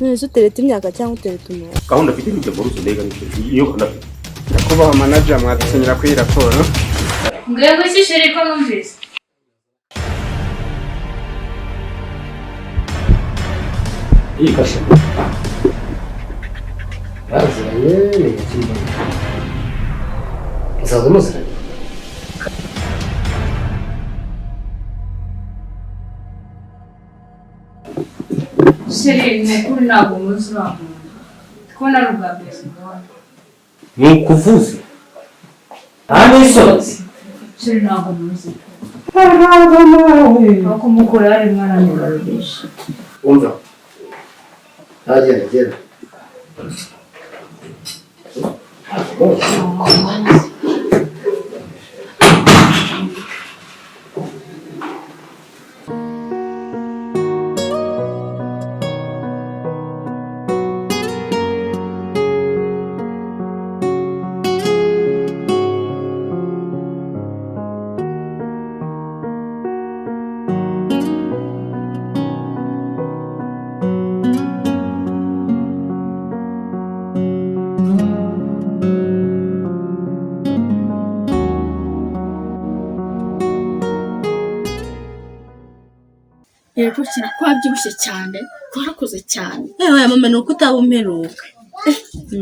None se utereta imyaka cyangwa utereta umuntu? Gahunda afite n'ibyo boruso mbega niyo gahunda afite. Nyakubahwa manager, mwadusinyira kuri iyi raporo? Mbwira iki chéri, ko numvise? Iyi kashe. Baraziranye ni gake, musanzwe muziranye. Chéri, ni ukuri ntabwo muzi uriya muntu, kubona ari ubwa mbere mubona. Ni ukuvuze nta n'isoni. Chéri, ntabwo muzi, aho kumukura yari mwana ntibarurisha. Umva, ntagenda genda. Yego, kira ko wabyibushye cyane, ko warakoze cyane. Yewe mama, ni uko utaba umperuka.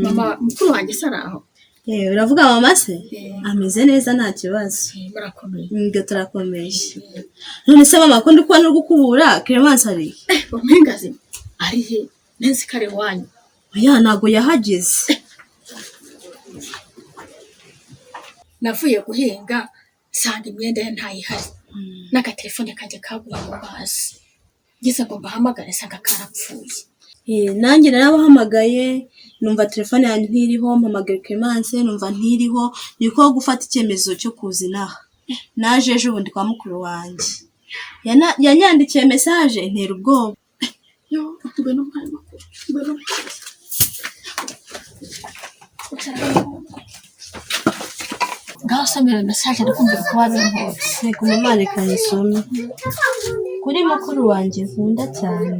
Mama, mukuru wanjye se ari aho? Yewe, uravuga mama se? Eh. Ameze neza, nta kibazo. Murakomeye? Ngo turakomeye. None se mama, ko ndi kubona uri gukubura, Clemence ari? Mpingazi ari he? Nzi ko ari iwanyu. Oya, ntabwo yahageze. Navuye guhinga nsanga imyenda ye ntayihari, n'agatelefone kanjye kaguye mu mazi, ngeze ngo mbahamagare nsanga karapfuye. Eh, nanjye narabahamagaye numva telefone yanjye ntiriho, mpamagara Clemence numva ntiriho, niko gufata icyemezo cyo kuza inaha. Naje ejo bundi kwa mukuru wanjye. Yanyandikiye message intera ubwoba. Yo, ngwino mwana makuru, ngwino. Ngaho somera message, ndakumvira uko wabinkotse. Reka mama, reka nyisome. Kuri mukuru wanjye nkunda cyane,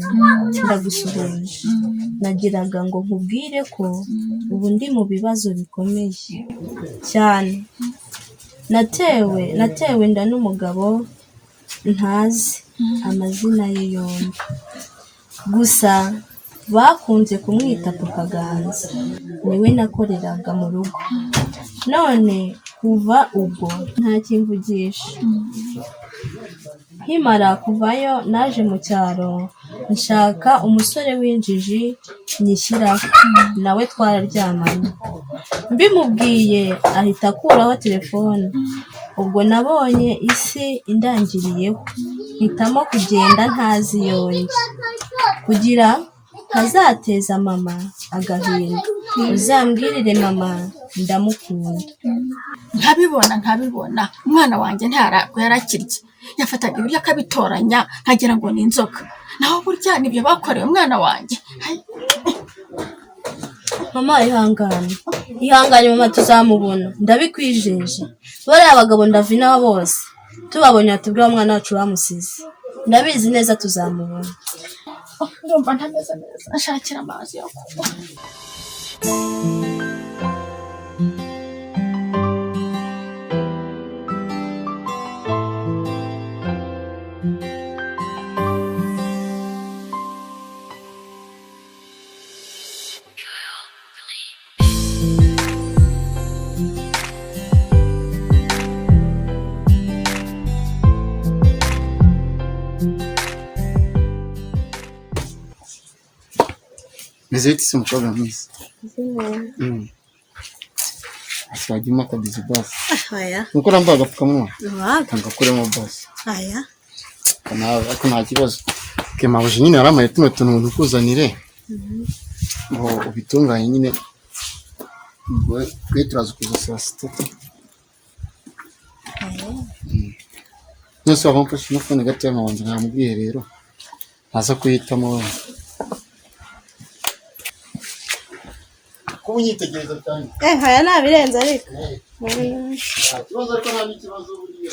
ndagusuhuje. Nagiraga ngo nkubwire ko ubu ndi mu bibazo bikomeye cyane. Natewe inda n'umugabo ntazi amazina ye yombi. Gusa bakunze kumwita Papa Ganza. Niwe nakoreraga mu rugo. None kuva ubwo ntakimvugisha. Nkimara kuvayo naje mu cyaro nshaka umusore w'injiji nyishyiraho, nawe twararyamanye. Mbimubwiye ahita akuraho telefone. Ubwo nabonye isi indangiriyeho, mpitamo kugenda ntazi iyo njya kugira ntazateza mama agahinda. Uzambwirire mama ndamukunda. Nkabibona, nkabibona, umwana wanjye ntabwo yarakirye, yafataga ibiryo akabitoranya nkagira ngo ni inzoka, naho burya nibyo bakorewe umwana wanjye. Hai. Mama, ihangane, ihangane mama, tuzamubona, ndabikwijeje. Bariya abagabo ndava inaha bose tubabonye batubwira umwana wacu bamusize. Ndabizi neza tuzamubona. Oh, ndumva ntameze neza, nshakira amazi yo kunywa. Meze bite se mukobwa mwiza? Ati wajya umpa akabizu basi. Aya. Nuko nambaye agapfukamunwa. Wapi? Kangakuremo basi. Aya. Nawe ariko nta kibazo. Kemabuje nyine yaramaye tuno tuntu ngo ntukuzanire. Ngo ubitunganye nyine. Ubwo twe turaza kuza saa sita. Nose waba mfashe ino phone gatoya nkabanza nkamubwiye rero. Ntaza kuyitamo we. Kuba unyitegereza cyane. Eh, aya nabirenze ariko. Nta kibazo, ariko nta n'ikibazo buriya.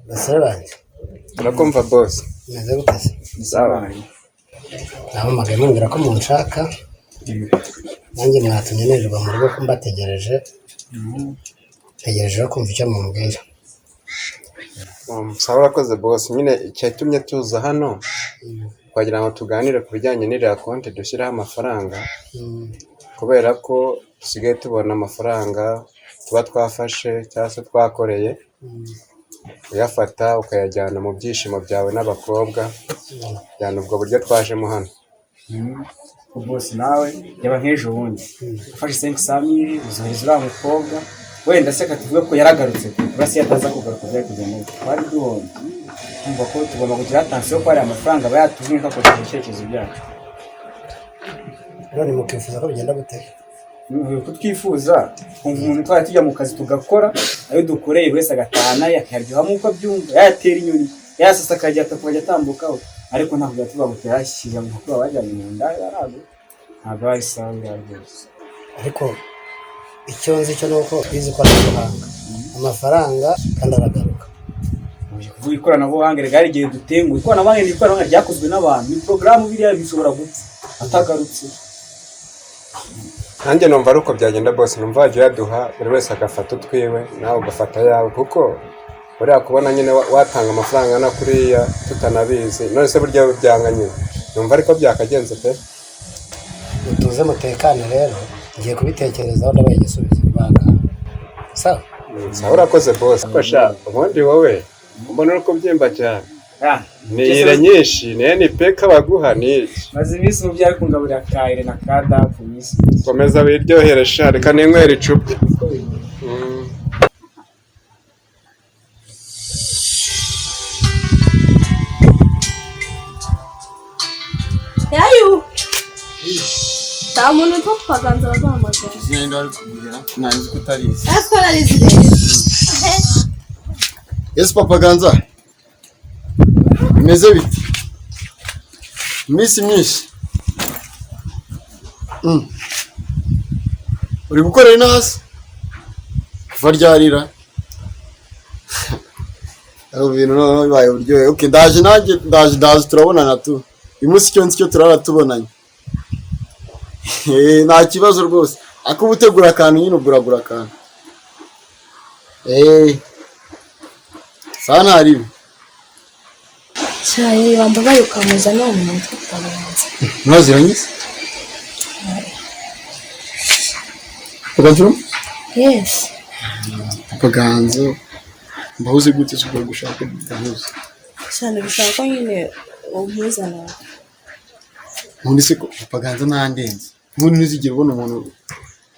Basore banjye. Urakumva boss. Meze gute se? Sawa. Nahamagaye mumbwira ko munshaka, nanjye mwatumye nirirwa mu rugo ko mbategereje, ntegereje rero kumva icyo mumbwira. Sawa, urakoze boss. Nyine icyatumye tuza hano twagira ngo tuganire ku bijyanye n'iriya konti dushyiraho amafaranga, kubera ko dusigaye tubona amafaranga tuba twafashe cyangwa se twakoreye, uyafata ukayajyana mu byishimo byawe n'abakobwa. Cyane ubwo buryo twajemo hano. Bose nawe yaba nk'ejo bundi ufashe 500 000 uzohereza uriya mukobwa, wenda se katuvuge ko yaragarutse, urasi yataza kugaruka byari kugenda gute? Twari duhombye. Kumva ko tugomba kugira attention ko hari amafaranga aba yatuvunye twakoresheje ibitekerezo byacu. None mukifuza ko bigenda gute? Kutwifuza kumva umuntu twari tujya mu kazi tugakora ayo dukoreye, buri wese agatahana ye, akayaryohamo uko abyumva, yayatera inyoni, yayasasa, akajya akajya atambukaho, ariko ntabwo tuba ngo tuyashyira mu kuba bajyanye mu nda. Ntabwo ari sawa biriya rwose. Ariko icyo nzi cyo ni uko twize ikoranabuhanga, amafaranga kandi aragaruka. Kuvuga ikoranabuhanga rega hari igihe dutenguha. Ikoranabuhanga ni ikoranabuhanga ryakozwe n'abantu, ni porogaramu, biriya bishobora gupfa atagarutse. Nanjye numva ari uko byagenda bose. Numva wajya uyaduha, buri wese agafata utwiwe, nawe ugafata ayawe, kuko buriya kubona nyine watanga amafaranga angana kuriya tutanabizi, none se burya byanga nyine, numva ariko byakagenze pe. Mutuze mutekane rero, ngiye kubitekerezaho, ndabaha igisubizo banga. Sawa. Sawa, urakoze boss. Ariko sha, ubundi wowe mbona uri kubyimba cyane, ni ire nyinshi, ni NPK baguha, ni iki? Maze iminsi mu byari kungaburira kayire na ka dapu iminsi. Komeza wiryohere sha, reka ninywere icupa. Yayu! Nta muntu witwa Paganza bazahamagara. Izina rindi wari kubwira ntazi ko utarizi. Ese narizi rero. Yesu Papa Ganza, bimeze bite? Iminsi myinshi. Uri gukorera ino hasi kuva ryarira? Abo bintu noneho bibaye uburyohe. Okay, ndaje nanjye, ndaje ndaje, turabonana tu. Uyu munsi icyo nzi cyo turara tubonanye. Nta kibazo rwose. Ako uba utegura akantu nyine, uguragura akantu. Sawa, ntaribi. Cyayi wambabaye ukamuzana uwo muntu witwa Paganza. Mwaziranye se? Paganza? Yes. Paganza mbahuze gute se? Ubwo gushaka ndahuze. Cyane bishaka ko nyine umpuzana. Ubundi se ko Paganza ntandenze, ubundi ntuzigera ubona umuntu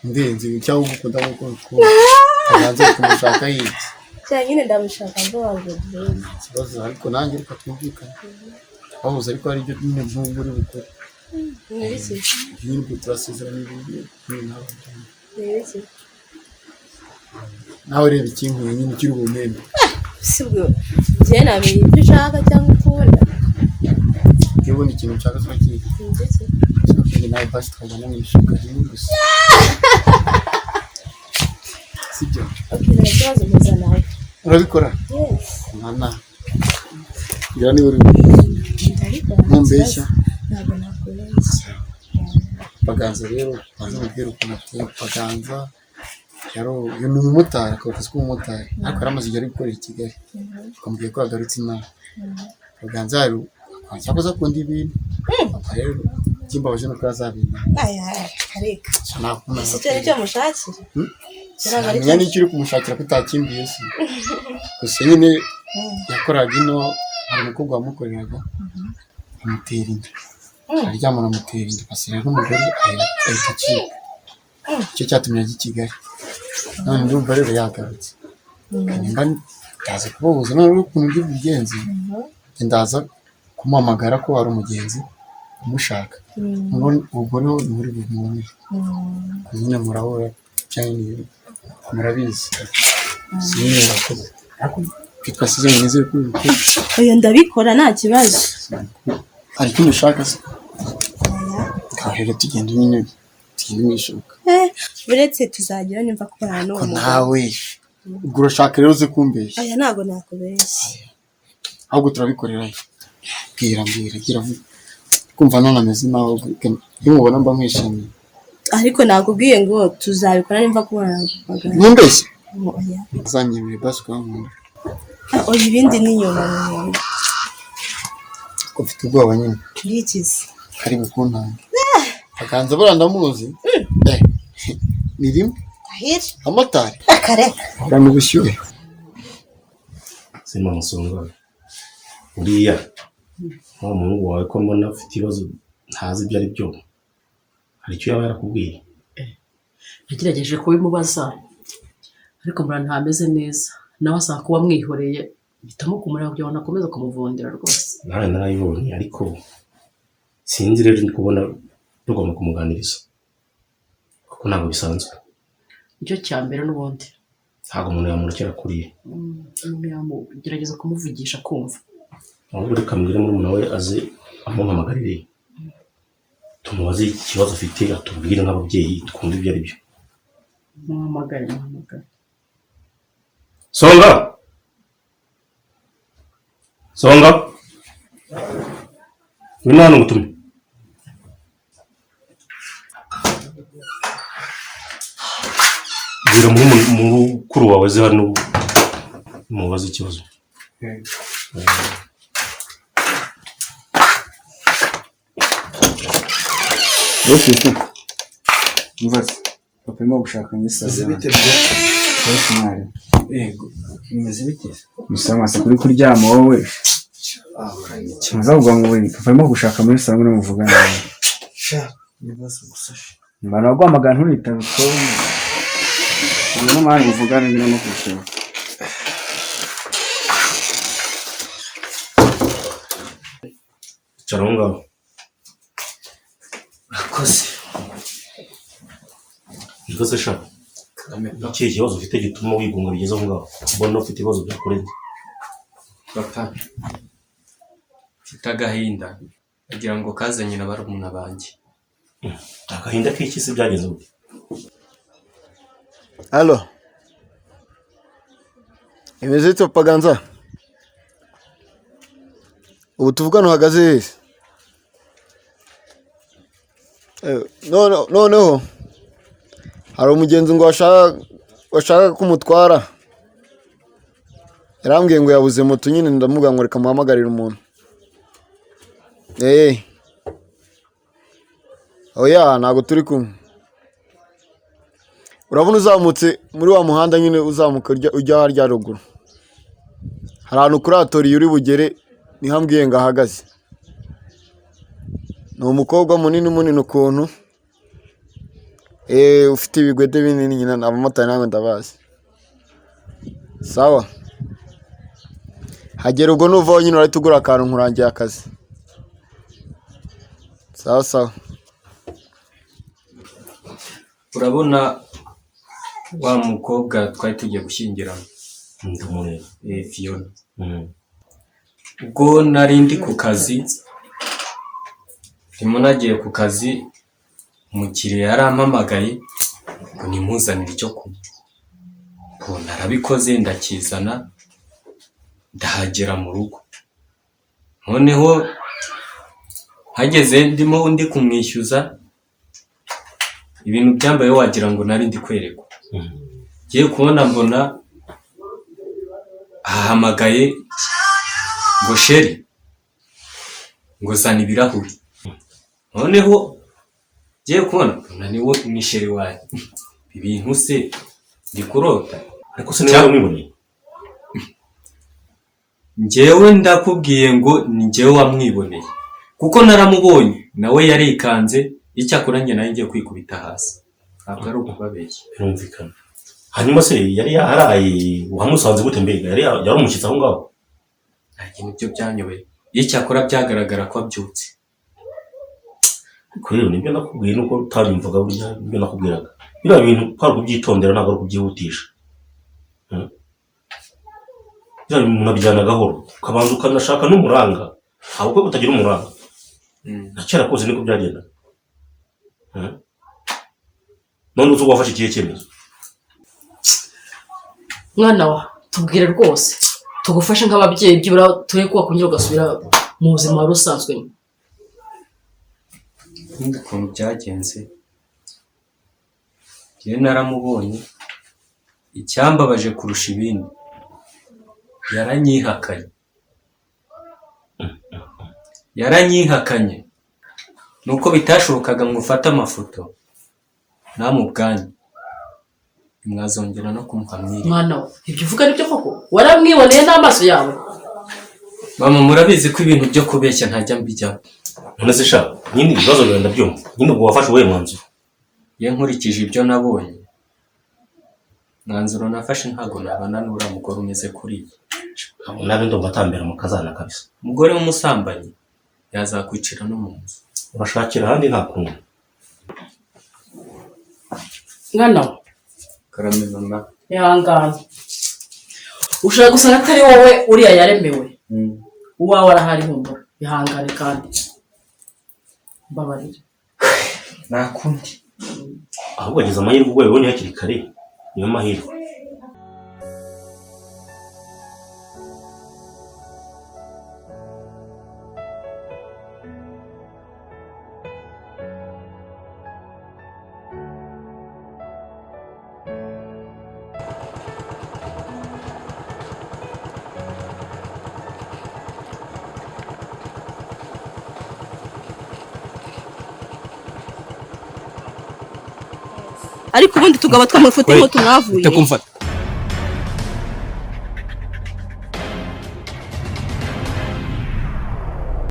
ndenze cyangwa ugukunda nk'uko ngukunda. Paganza uri kumushaka yiki? Cyane nyine ndamushaka vuba ngo duhuze. Ikibazo ariko nanjye reka twumvikane bahuze, ariko hari ibyo nyine nk'ubwo uri bukore. Ni ibiki? Nyine ubwo turasezerana ibintu nyine nawe Ni ibiki? Nawe reba ikinkwiye nyine ukiri bumembe. Si bwo njyewe namenya ibyo ushaka cyangwa ukunda. Iyo ubundi ikintu nshaka kiba kiri Ni ibiki? njye nawe basi tukajyana mu ishuka rimwe gusa, sibyo? Okay, nta kibazo, mpuza nawe. Urabikora? Yes. Mwana ngira niba uri Ndabikora, nta mumbeshya. kibazo. Ntabwo nakubeshya. Paganza rero banza mubwire ukuntu ateye. Paganza yari uyu ni umumotari, akora akazi k'umumotari, ariko yari amaze igihe ari gukorera i Kigali, ukamubwira ko yagarutse inaha. Paganza hari cyakoze akunda ibintu. Papa rero ikimbabaje ni uko yazabimenya. Aya, areka. Nakunda. Si icyo nicyo mushakira? Ntabwo ari Sinamenya n'icyo uri kumushakira ko utakimbiye se. Gusa nyine yakoraga ino, hari umukobwa wamukoreraga amutera inda, araryamana amutera inda, basira n'umugore ahita acika. Icyo cyatumye ajya i Kigali. None ndumva rero yagarutse, nimba ndaza kubahuza. None ukuntu ndi bubigenze, ndaza kumuhamagara ko hari umugenzi umushaka. None ubwo niho muri bumubonere nyine, murahura cyane, murabizi. Si nyine urakoze, ariko twasize nizere ko ubikora. Oya, ndabikora, nta kibazo. Hari ikindi ushaka se? Ngaho rero tugenda nyine, tugende mu ishuka. Uretse tuzagira nimva kubana n'uwo Ko mugabo. nawe Ubwo urashaka rero uze kumbeshya? Aya, ntabwo nakubeshya. Ahubwo turabikorera he? Bwira, mbwira, gira vuba. Kumva none ameze nawe, iyo mubona mba nkwishimiye. Ariko nakubwiye ngo tuzabikora nimva kubona nagupagara. Ntumbeshye. Oya. Uzanyemerera basi ukankunda? Oya, ibindi ni inyuma mu Ko mfite ubwoba nyine. Bwikize. Kari bukuntange aganza, buriya ndamuzi. Ni rimwe. Ahira. Abamotari akareka. ahorana ubushyuhe. Sima musonga, uriya wa muhungu wawe ko mbona afite ibibazo ntazi ibyo ari byo, hari icyo yaba yarakubwiye? Nagerageje kubimubaza, ariko mbona ntameze neza, nawe asaba kuba amwihoreye, mpitamo kumureba kugira ngo nakomeze kumuvundira rwose. Nawe narayibonye, ariko sinzi rero, ndi kubona tugomba kumuganiriza kuko ntabwo bisanzwe. Nicyo cya mbere n'ubundi. Ntabwo umuntu yamurekera kuriya. Umuntu yamugerageza kumuvugisha kumva. Ahubwo reka mbwire murumuna we aze amuhamagarire, tumubaze ikibazo afite, atubwire nk'ababyeyi twumve ibyo ari byo. Muhamagare, muhamagare. Songa, Songa, ngwino hano ngutume. Bwira mukuru wawe aze hano mubaze ikibazo. Bose umva se, papa arimo gushaka muri salo. Bimeze bite bro? Bose mwari. Yego, bimeze bite? Musamasa kuri kuryama wowe. Muza kuvuga ngo papa arimo gushaka muri salo ngo muvugane. Sha, ibibazo gusa sha. Mbana waguhamagara ntunitabe ko. Ngwino mwari muvugane, ngwino no kurushaho. Icara aho ngaho. Urakoze. Niko sha, ikihe kibazo ufite gituma wigunga bigeze aho ngaho, mbona ufite ibibazo byakurenze? Papa, mfite agahinda agira ngo kazanye na barumuna banjye. Agahinda k'iki se, byagenze gute? Halo. Imeze ite Paganza? Ubu tuvugana uhagaze hehe? Noneho hari umugenzi ngo washaka ko umutwara, yarambwiye ngo yabuze moto nyine, ndamubwira ngo reka muhamagarire umuntu. Oya, ntabwo turi kumwe. Urabona uzamutse muri wa muhanda nyine, uzamuka ujya harya ruguru, hari ahantu kuri atoriye uri bugere, niho ambwiye ngo ahagaze. Ni umukobwa munini munini ukuntu, ufite ibigwede binini nyine, abamotari nawe ndabazi. Sawa, hagera ubwo nuvaho nyine urahita ugura akantu, nkurangiye akazi. Sawa sawa. Urabona wa mukobwa twari tugiye gushyingiranwa? Ndamureba. Fiona. Ubwo nari ndi ku kazi, ndimo nagiye ku kazi, umukiriya yarampamagaye ngo nimuzanire icyo kunywa. Ubwo narabikoze ndakizana, ndahagera mu rugo. Noneho hageze ndimo ndi kumwishyuza, ibintu byambaye wagira ngo nari ndi kwerekwa. Ngiye kubona mbona ahamagaye ngo chéri, ngo zana ibirahuri. Noneho ngiye kubona mbona ni we, ni chéri wanjye. Ibintu se ndi kurota? Ariko se niba wamwiboneye? Njyewe ndakubwiye ngo ni njyewe wamwiboneye, kuko naramubonye nawe yarikanze. Icyakora njye nawe ngiye kwikubita hasi, ntabwo ari ukubabeshya. Birumvikana. Hanyuma se yari yaharaye, wamusanze gute mbega? Yari umushyitsi aho ngaho? Nta kintu byo byanyobeye, icyakora byagaragara ko abyutse. Ariko rero nibyo nakubwiye, nuko utabyumvaga. Burya nibyo nakubwiraga, biriya bintu kwari ukubyitondera, ntabwo ari ukubyihutisha. Biriya bintu umuntu abijyana gahoro, ukabanza ukanashaka n'umuranga, ntabwo utagira umuranga. Na kera kose niko byagenda. None uzi wafashe ikihe cyemezo? Mwana wa, tubwire rwose, tugufashe nk'ababyeyi, byibura turebe ko wakongera ugasubira mu buzima wari usanzwemo. Nk'ubu ukuntu byagenze, njyewe naramubonye, icyambabaje kurusha ibindi yaranyihakanye, yaranyihakanye. Nuko bitashobokaga ngo ufate amafoto namwe ubwanyu ntimwazongera no kumuha mwiriwe. Mwana wa, ibyo uvuga nibyo koko? Waramwiboneye n'amaso yawe? Mama, murabizi ko ibintu byo kubeshya ntajya mbijyamo. None se sha, nyine ibibazo byawe ndabyumva, nyine ubwo wafashe uwuhe mwanzuro? Iyo nkurikije ibyo nabonye, mwanzuro nafashe, ntabwo nabana n'uriya mugore umeze kuriya. Nabe ndumva atambera mu kazana kabisa. Umugore w'umusambanyi yazakwicira no mu nzu. Urashakira ahandi, nta kuntu. Mwana wa, Karame mama. Ihangane, ushobora gusanga atari wowe uriya yaremewe. Uwawe arahari, humura, ihangane kandi mbabarira. Nta kundi. Ahubwo agize amahirwe ubwo yabibonye hakiri kare, niyo mahirwe. Ariko ubundi tugaba twamafoto Wait, nko tumwavuye. Ute kumfata.